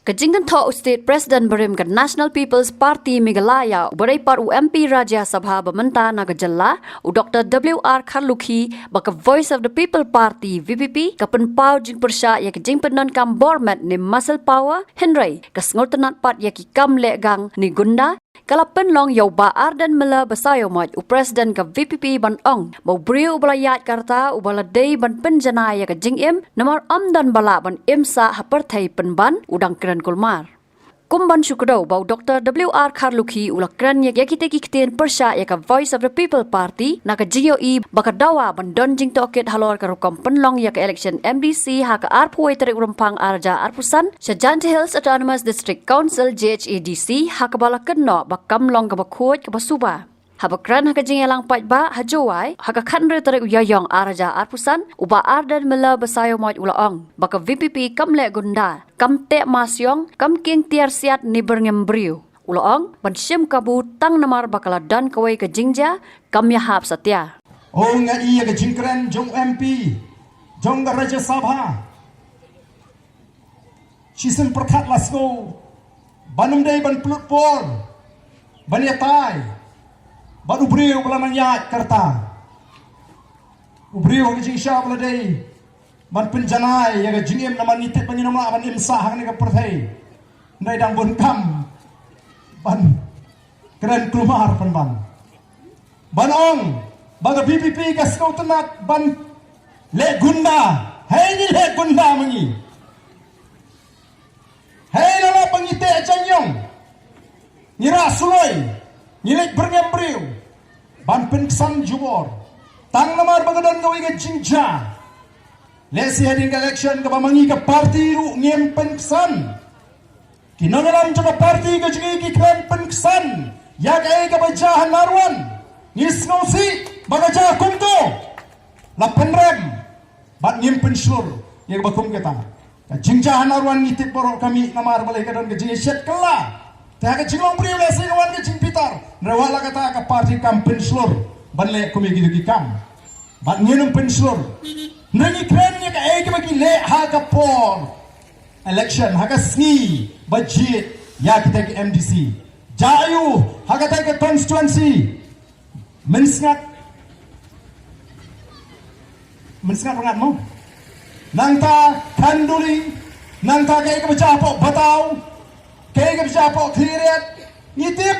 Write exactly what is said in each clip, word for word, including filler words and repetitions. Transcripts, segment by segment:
Ka jingkynthoh u State President barim ka National People's Party Meghalaya, uba dei pat u M P Rajya Sabha ba mynta na ka jylla, u Doctor W R Kharlukhi, ba ka Voice of the People Party, V P P, ka pynpaw jingpyrshah ïa ka jingpyndonkam bor met ne muscle power, hynrei ka sngewtynnat pat ïa ki kam lehgang ne gunda, ka la pynlong ïa u Bah Ardent Miller Basaiawmoit, u President ka V P P, ban ong ba u briew uba la ïaid ka rta uba la dei ban pynjanai ïa ka jingim, namar ym don ba lah ban im sah ha pyrthei pynban, u dang kren kulmar. Kum ban shu kdew ba u Doctor W R Kharlukhi u la kren ïa, ïa kitei ki ktien pyrshah ïa ka Voice of the People Party na ka jingïohi ba ka dawa ban don jingtohkit halor ka rukom pynlong ïa ka election M D C ha ka arphew wei tarik u Rymphang arhajar arphew san sha Jaintia Hills Autonomous District Council, J H A D C, ha kaba la kynnoh ba kam long kaba khuid kaba suba. Haba kren ha ka jingïalang paidbah ha Jowai ha ka khathynriew tarik u Ïaïong arhajar arphew san, u Bah Ardent Miller Basaiawmoit u la ong ba ka V P P kam leh gunda, kam teh masiong, kam kieng tiar siat ne byrngem briew. U la ong ban shim kabu tang namar ba ka la don kawei ka jingjia, kam ïahap satia. Ong nga ïa ka jingkren jong M P jong ka Rajya Sabha. Shisien pyrkhat la sngew ban ym dei ban pynlut por ban ïatai bad u briew ba la nang ïaid ka rta. U briew ha ka jingshisha ba la dei ban pynjanai ïa ka jingim namar ngi tip ba ngin ym lah ban im sah hangne ka pyrthei. Hynrei dang bun kam ban kren kulmar pynban. Ban ong ba ka V P P ka sngewtynnat ban leh gunda. Hei ngi leh gunda ma ngi. Hei la la ba ngi teh jaiñiong, ngi rah suloi, ngi leh byrngem briew ban pynksan jubor. Tang namar ba ka don kawei ka jingjia. Lehse hadien ka election kaba ma ngi ka party ruh ngim pynksan. Ki nongïalam jong ka party ka jong ngi ki kren pynksan ïa kaei kaba jia ha Narwan. Ngi sngewsih ba ka jia kumto. La pynrem bad ngim pynshlur ïa kaba kum kata. Ka jingjia ha Narwan ngi tip baroh ka mih namar balei ka don ka jingïashet kylla. Te ha ka jinglong briew lehse ka wan ka jingbitar. Hynrei wat la kata ka party kam pynshlur ban leh kum ïa kito ki kam. Bad ngin ym pynshlur. Hynrei ngi kren ïa kaei kaba ki leh ha ka por election, ha ka sngi ba jied ïa kita ki M D C. Jia aiu ha kata ka constituency? Mynsngat. Mynsngat Ryngat mo. Nangta Khanduli, nangta kaei kaba jia hapoh Bataw, kaei kaba jia hapoh Khliehriat, ngi tip.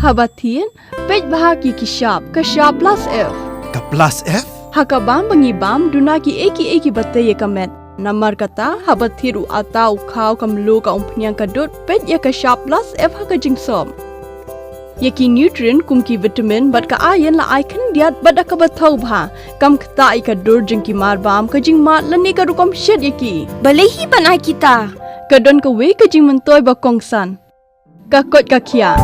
Haba thied, peit bha ïa ki shap, ka shap plus F. Ka plus F? Ha ka bam ba ngi bam, duna kiei kiei kiba tei ïa ka met. Namar kata, haba thied u atta, u khaw, ka mluh, ka umphniang, ka dud, peit ïa ka shap plus F ha ka jingsop. Ïa ki nutrient kum ki vitamin bad ka iron la ai khyndiat bad da kaba thaw bha. Kam ktah ïa ka dur jong ki marbam, ka jingmad lane ka rukom shet ïa ki. Balei hi ban ai kita? Ka don kawei ka jingmyntoi ba kongsan. Ka koit ka khiah.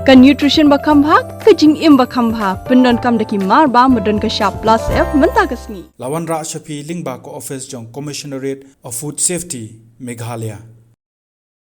Ka nutrition ba kham bha, ka jingim ba kham bha. Pyndonkam da ki marbam ba don ka shap plus F mynta ka sngi. La wanrah sha phi lyngba ka office jong Commissionerate of Food Safety, Meghalaya.